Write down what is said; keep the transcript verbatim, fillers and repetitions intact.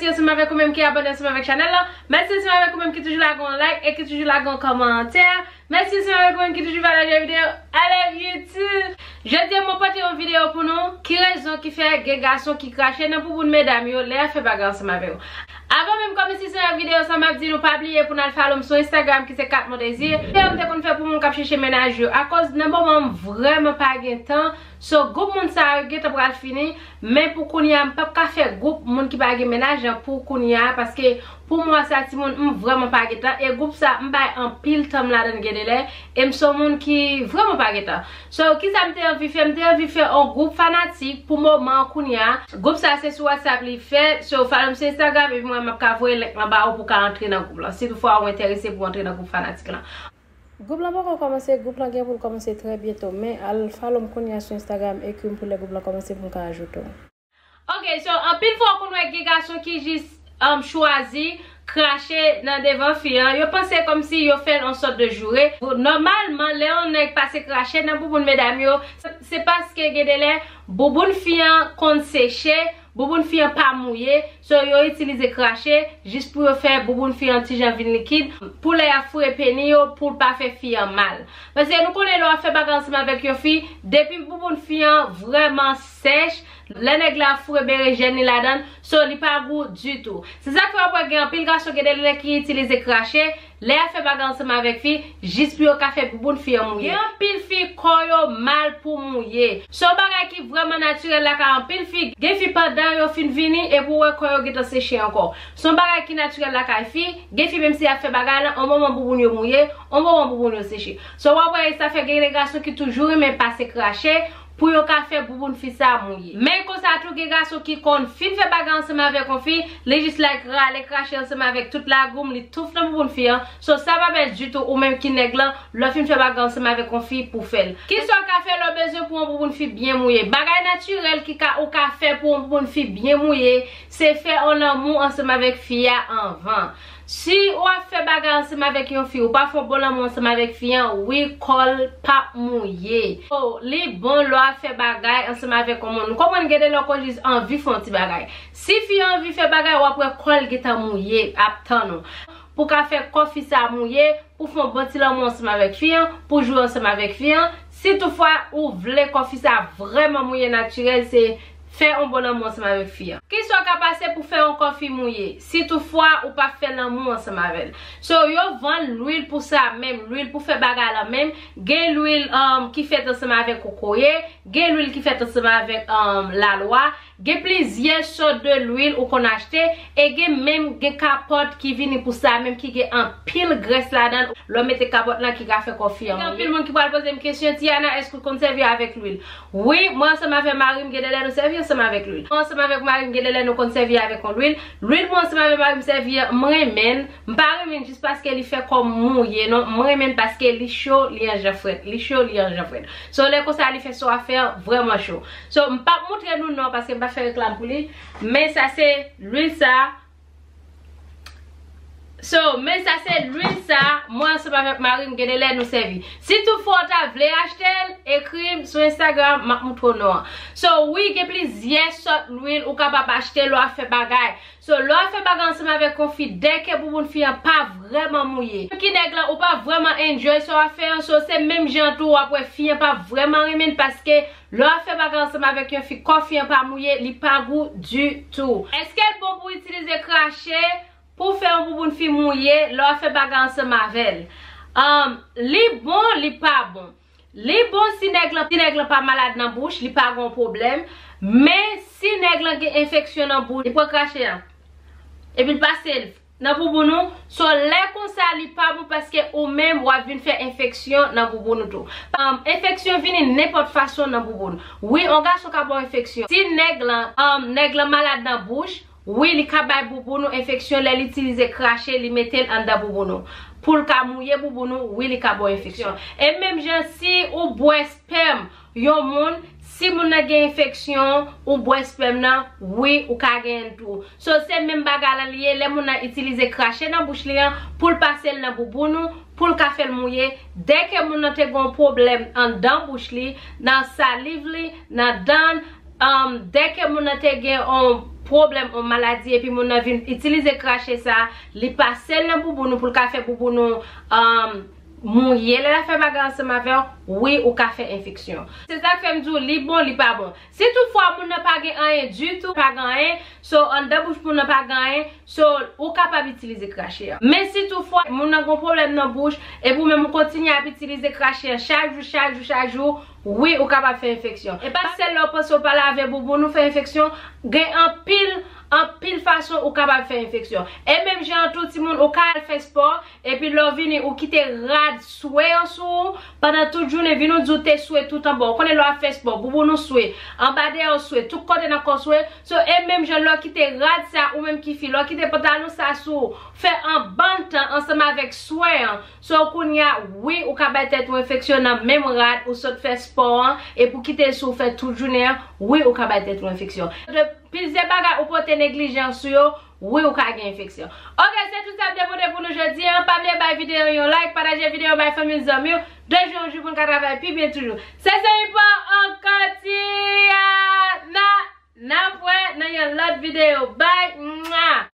Mèsi ansanm avèk ou menm ki abòne ansanm avèk chanèl la. Mèsi ansanm avèk ou menm ki toujou lage yon like e ki toujou lage yon kòmantè. Mèsi ansanm avèk ou menm ki toujou pataje videyo. I love you too. Jodi a mwen pote yon videyo pou nou. Ki rezon ki fè gen gason ki krache nan bouboun medam yo lè y ap fè bagay ansanm avè yo? Avan menm kòmanse videyo sa, m ap di nou pa bliye pou n al follow m sou Instagram ki se Kat Mon Désir. Videyo m te konn fè pou moun k ap chèche mennaj yo. Akoz nan moman m vrèman pa gen tan. So, gwoup moun sa yo gentan pral fini, men pou kounye a, m p ap ka fè gwoup moun ki pa gen mennaj lan pou kounye a, paske pou mwa sa, timoun, m vrèman pa gen tan, e gwoup sa, m bay anpil tan m ladan l gen de lè, e m se yon moun ki vrèman pa gen tan. So, kisa m te anvi fè? M te anvi fè yon gwoup fanatik pou moman an kounye a. Gwoup sa, se sou WhatsApp li fèt, so, follow m sou Instagram, epi mwen, m ap ka voye link lan ba ou pou w ka antre nan gwoup lan, si toutfwa ou enterese pou w antre nan gwoup fanatik lan. Gwoup lan poko kòmanse, gwoup lan gen pou l kòmanse trè byento, men al follow m kounye a sou Instagram, ekri m pou lè gwoup lan kòmanse pou m ka ajoute w. Ok, so, anpil fwa w konn wè gen gason ki jis, um, chwazi krache nan devan fi an. Yo panse kòmsi yo fè l yon sòt de joure. Nòmalman, lè yon nèg pase krache nan bouboun medam yo, se, se paske gen de lè bouboun fi an konn seche, bouboun fi an pa mouye, so yo itilize krache jis pou yo fè bouboun fi an ti jan vin likid, pou lè y ap foure peni yo, pou l pa fè fi an mal. Paske nou konnen lè w ap fè bagay ansanm avèk yon fi, depi bouboun fi an vrèman sèch, lè nèg la ap foure berejèn li ladan l, so li pa gou ditou. Se sa k fè w ap wè gen anpil gason gen de lè ki itilize krache, lè y ap fè bagay ansanm avèk fi, jis pou yo ka fè bouboun fi an mouye. Gen anpil fi, kò yo mal pou mouye. Se yon bagay ki vrèman natirèl lakay anpil fi. Gen fi pandan yo fin vini, epi w wè kò yo gentan seche ankò. Se yon bagay ki natirèl lakay fi. Gen fi menm si y ap fè bagay lan, yon moman bouboun yo mouye, yon moman bouboun yo seche. So w ap wè sa fè gen de gason ki toujou renmen pase krache, pou yo ka fè bouboun fi sa mouye. Men konsa tou gen gason ki konn fin fè bagay ansanm avèk yon fi, li jis like rale krache ansanm avèk tout lagou m, li touf nan bouboun fi an. So sa pa bèl ditou ou menm ki nèg lan, lè w fin fè bagay ansanm avèk yon fi pou fè l. Kisa w ka fè lè w bezwen pou yon bouboun fi byen mouye? Bagay natirèl ki ka, ou ka fè pou yon bouboun fi byen mouye, se fè yon lanmou ansanm avèk fi a anvan. Si w ap fè bagay ansanm avèk yon fi, ou pa fè yon bon lanmou ansanm avèk fi an, wi, kò l p ap mouye. Oh, li bon lè w ap fè bagay ansanm avèk yon moun. Nou konprann gen de lè w konn jis anvi fè yon ti bagay. Si fi an anvi fè bagay, w ap wè kò l gentan mouye, ap tann ou. Pou w ka fè kò fi sa mouye, pou w fè yon bon ti lanmou ansanm avèk fi an, pou w jwe ansanm avèk fi an. Si toutfwa ou vle kò fi sa vrèman mouye natirèl, se fè yon bon lanmou ansanm avèk fi an. Kisa w ka pase pou fè yon kò fi mouye, si toutfwa ou pa fè lanmou ansanm avè l? So, yo vann lwil pou sa menm, lwil pou fè bagay lan menm. Gen lwil, um, ki fèt ansanm avèk kokoye, gen lwil ki fèt ansanm avèk, um, lalwa. Gen plizyè sòt de lwil ou konn achte, e gen menm, gen kapòt ki vini pou sa menm, ki gen anpil grès ladan l. Lè w mete kapòt lan ki ka fè kò fi an mouye. Gen anpil moun ki pral poze m kesyon, Tiana, èske w konn sèvi avèk lwil? Wi, mwen ansanm avè mari m, gen de lè nou sèvi ansanm avèk lwil. Mwen ansanm avèk mari m, gen de lè nou konn sèvi avèk yon lwil. Lwil mwen ansanm avè mari m sèvi an, m renmen l. M pa renmen l jis paske li fè kò m mouye, non. M renmen l paske li cho, li an jan frèt. Li cho, li an jan frèt. So, lè konsa, li fè sa w ap fè an vrèman cho. So, m p ap moutre nou non, paske m pa fè reklam pou li. Men sa se lwil sa. So, men sa se lwil sa, mwen ansanm avèk mari m gen de lè nou sèvi. Si toutfwa w ta vle achte l, ekri m sou Instagram, m ap moutre w non an. So, wi, gen plizyè sòt lwil ou kapab achte lè w ap fè bagay. So, lè w ap fè bagay ansanm avèk yon fi, dèke bouboun fi an pa vrèman mouye. Ki nèg lan, ou pa vrèman enjoy sa w ap fè an, so, se menm jan tou w ap wè fi an pa vrèman renmen l paske lè w ap fè bagay ansanm avèk yon fi, kò fi an pa mouye, li pa gou ditou. Èske l bon pou itilize krache pou fè yon bouboun fi mouye lè w ap fè bagay ansanm avè l? Um, li bon, li pa bon. Li bon si nèg lan, si nèg lan pa malad nan bouch, li pa gon pwoblèm. Men si nèg lan gen enfeksyon nan bouch, li pran krache a, epi l pase l nan bouboun ou. So, lè konsa, li pa bon paske ou menm, w ap vin fè enfeksyon nan bouboun ou tou. Um, enfeksyon vini nenpòt fason nan bouboun. Wi, yon gason ka ba w enfeksyon. Si nèg lan, um, nèg lan malad nan bouch, wi, li ka bay bouboun ou enfeksyon lè l itilize krache, li mete l anndan bouboun ou. Pou l ka mouye bouboun ou, wi, li ka ba w enfeksyon. E menm jan, si ou bwè spèm yon moun, si moun nan gen enfeksyon, ou bwè spèm nan, wi, ou ka genyen l tou. So, se menm bagay la li ye, lè moun nan itilize krache nan bouch li an, pou l pase l nan bouboun ou, pou l ka fè l mouye. Dèke moun nan te gen yon pwoblèm anndan bouch li, nan saliv li, nan dan l, Um, dèke moun nan te gen yon pwoblèm, yon maladi, epi moun nan vin itilize krache sa, li pase l nan bouboun ou pou l ka fè bouboun ou, um, mouye, lè l ap fè bagay ansanm avè w, wi, ou ka fè enfeksyon. Se sa k fè m di w, li bon, li pa bon. Si toutfwa moun nan pa gen anyen ditou, pa gen anyen, so anndan bouch moun nan pa gen anyen, so ou kapab itilize krache a. Men si toutfwa moun nan gon pwoblèm nan bouch, epi ou menm ou kontinye ap itilize krache a chak jou, chak jou, chak jou, wi, ou kapab fè enfeksyon. E pa sèl lè w panse w pa lave bouboun ou fè enfeksyon, gen anpil, anpil fason ou kapab fè enfeksyon. E menm jan an tou timoun, ou ka al fè spò, epi lè w vini, ou kite rad swe an sou ou, pandan tout jounen, vin ou di w te swe tout anba. Ou konnen lè w ap fè spò, bouboun ou swe, anba dèyè w swe, tout kote nan kò w swe. So, e menm jan lè w kite rad sa, ou menm ki fi, lè w kite pantalon sa sou ou, fè yon bann tan ansanm avèk swe an. So, kounye a, wi, ou ka bay tèt ou enfeksyon nan menm rad ou sot fè spò an, epi w kite l sou ou fè tout jounen an, wi, ou ka bay tèt ou enfeksyon. De plizyè bagay ou pote neglijan sou yo, wi, ou ka gen enfeksyon. Ok, se tout sa m te pote pou nou jodi a. Pa bliye bay videyo yon like, pataje videyo bay fanmi, zanmi w. De jou an jou pou n ka travay pi byen toujou. Se zanmi pa w ankò, Tiana. N ap wè nan yon lòt videyo. Bye. Mwa.